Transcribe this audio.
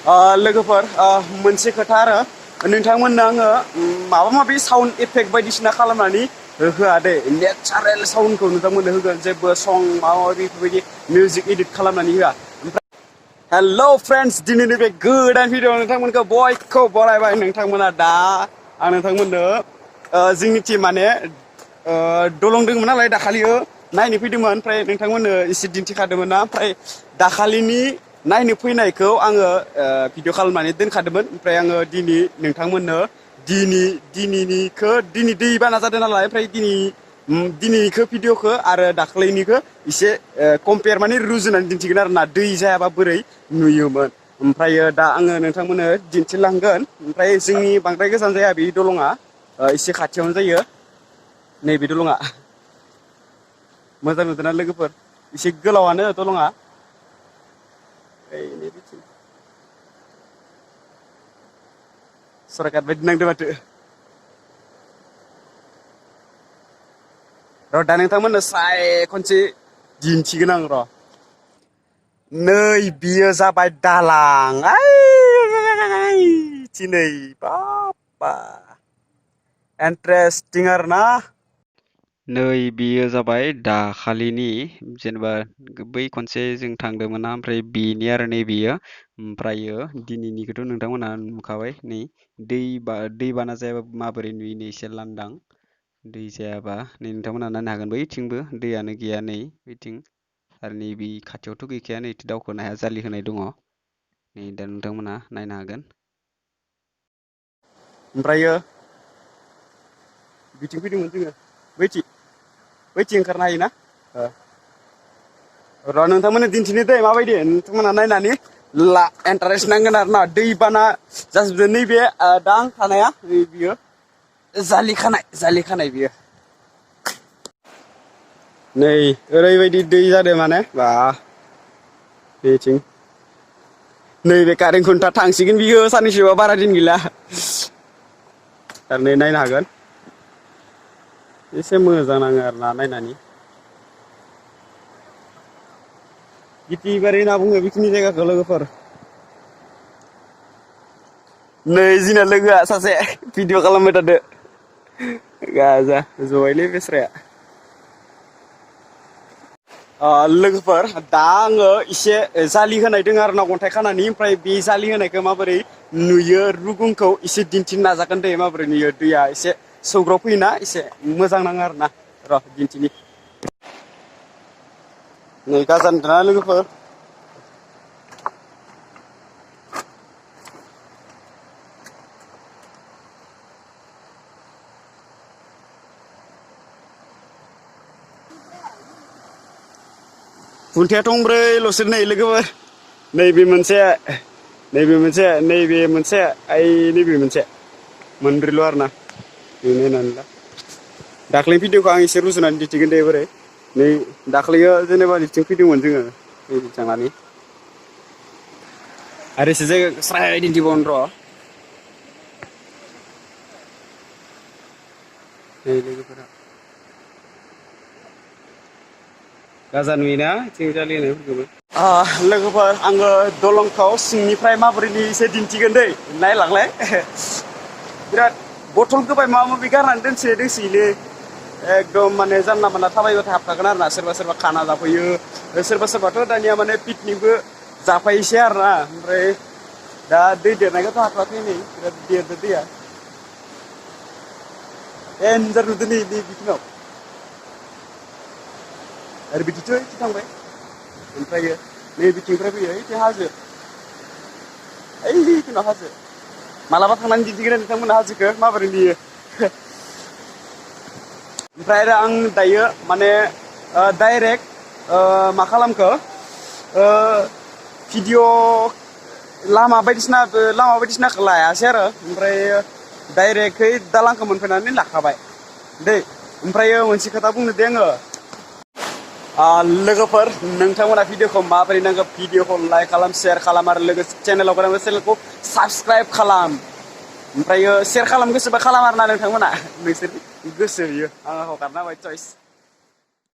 लोगोफोर मोनसे खोथा आरो नोंथांमोननो आङो माबा माबि साउन्ड इफेक्ट बायदिसिना खालामनानै होआ दे नेचारेल साउन्डखौ नोंथांमोननो होगोन जेबो सं माबा माबि बेफोरबायदि मिउजिक एडिट खालामनानै होआ ओमफ्राय हेलौ फ्रेन्ड्स दिनैनि बे गोदान भिडिअ नोंथांमोनखौ बयखौ बरायबाय नोंथांमोना दा आं नोंथांमोननो जोंनिथिं माने दलं दंमोन नालाय दाखालियो नायनो फैदोंमोन ओमफ्राय नोंथांमोननो एसे दिन्थिखादोंमोन ना ओमफ्राय दाखालिनि नायनो फैनायखौ आङो भिडिअ खालामनानै दोनखादोंमोन ओमफ्राय आङो दिनै नोंथांमोननो दिनै दै बाना जादों नालाय ओमफ्राय दिनैनिखौ भिडिअखौ आरो दाख्लैनिखौ एसे कम्पेयार माने रुजुनानै दिन्थिगोन आरो ना दै जायाबा बोरै नुयोमोन ओमफ्रायो दा आङो नोंथांमोननो दिन्थिलांगोन ओमफ्राय जोंनि बांद्राय गोजान जाया बे दलङा एसे खाथियावनो जायो नैबे दलङा मोजां नुदोंना लोगोफोर एसे गोलावानो दलङा सराकात बायदि नांदों माथो र' दा नोंथांमोननो स्राय खनसे दिन्थिगोन आं र' नै बियो जाबाय दालां दिनै बाबा इन्टारेस्टिं आरो ना नै बियो जाबाय दाखालिनि जेनेबा बै खनसे जों थांदोंमोन ना ओमफ्राय बेनि आरो नै बियो ओमफ्रायो दिनैनिखौथ' नोंथांमोना नुखाबाय नै दैबाना जायाबा माबोरै नुयो नै एसे लांदां दै जायाबा नै नोंथांमोना नायनो हागोन बैथिंबो दैयानो गैया नै बैथिं आरो नैबे खाथियावथ' गैखाया नै दावखोनो हाया जालि होनाय दङ नै दा नोंथांमोना नायनो हागोन ओमफ्रायो बिथिं फैदोंमोन जोङो बैथिं ओंखारनो हायोना र' नोंथांमोननो दिन्थिनो दै माबायदि नोंथांमोना नायनानै इन्टारेस्ट नांगोन आरो ना दैबाना जाजोबदों नैबे दा आं थानाया बियो जालि खानाय बियो नै ओरैबायदि दै जादों माने बा बेथिं नैबे कारेन्ट खुन्था थांसिगोन बियो साननैसोबा बारा दिन गैला आरो नै नायनो हागोन एसे मोजां नाङो आरो ना नायनानै गिथिबारि होनना बुङो बेखिनि जायगाखौ लोगोफोर नै जोंना लोगोआ सासे भिडिअ खालामबाय थादो गाजा जबायलै बेस्राया लोगोफोर दा आङो एसे जालि होनाय दङ आरो ना अन्थाइ खानानै ओमफ्राय बे जालि होनायखौ माबोरै नुयो रुगुंखौ एसे दिन्थिनो नाजागोन दे माबोरै नुयो दैया एसे सौग्राव फैयोना एसे मोजां नाङो आरो ना र' दिन्थिनि नै गाजा नुदोंना लोगोफोर खुन्थाया थंब्रैल'सो नै लोगोफोर नैबे मोनसे नैबे मोनसे मोनब्रैल' आरो ना नायनानै ला दाख्लै भिडिअखौ आं एसे रुजुनानै दिन्थिगोन दे बोरै नै दाख्लैयो जेनेबा बिथिं फैदोंमोन जोङो नैबिथिं थांनानै आरो एसे जायगा स्राय दिन्थिबावनो र' नै लोगोफोरा गाजा नुयोना थिं जालि होनायफोरखौबो लोगोफोर आङो दलंखौ सिंनिफ्राय माबोरै एसे दिन्थिगोन दै नायलांलाय बिराद बथल गोबाय माबा माबि गारनानै दोनसोयोलै एकदम माने जानला मानला थाबायबाथाय हाबखागोन आरो ना सोरबा खाना जाफैयो सोरबाथ' दानिया माने पिकनिकबो जाफायोसै आरो ना ओमफ्राय दा दै देरनायखौथ' हाथ'वाखै नै बिराद देरदो दैया देन्जार नुदों नै बिथिङाव आरो बिदिथ' एसे थांबाय ओमफ्रायो नै बिथिंनिफ्राय फैयो ओइथिं हाजो ओइथिंनाव हाजो मालाबा थांनानै दिन्थिगोन नोंथांमोना हाजोखौ माबोरै नुयो ओमफ्राय आरो आं दायो माने डाइरेक्ट मा खालामखो भिडिअ लामा बायदिसिनाखौ लायासै आरो ओमफ्राय डाइरेक्टयै दालांखौ मोनफैनानै लाखाबाय दै ओमफ्रायो मोनसे खोथा बुंनो दे आङो लोगोफोर नोंथांमोना भिडिअखौ माबोरै नांगौ भिडिअखौ लाइक खालाम शेयार खालाम आरो लोगोसे चेनेलाव गोदान चेनेलखौ साबसक्राइब खालाम ओमफ्रायो शेयार खालाम गोसोबा खालाम आरो ना नोंथांमोना नोंसोरनि गोसो बियो आं हगारना होबाय चइस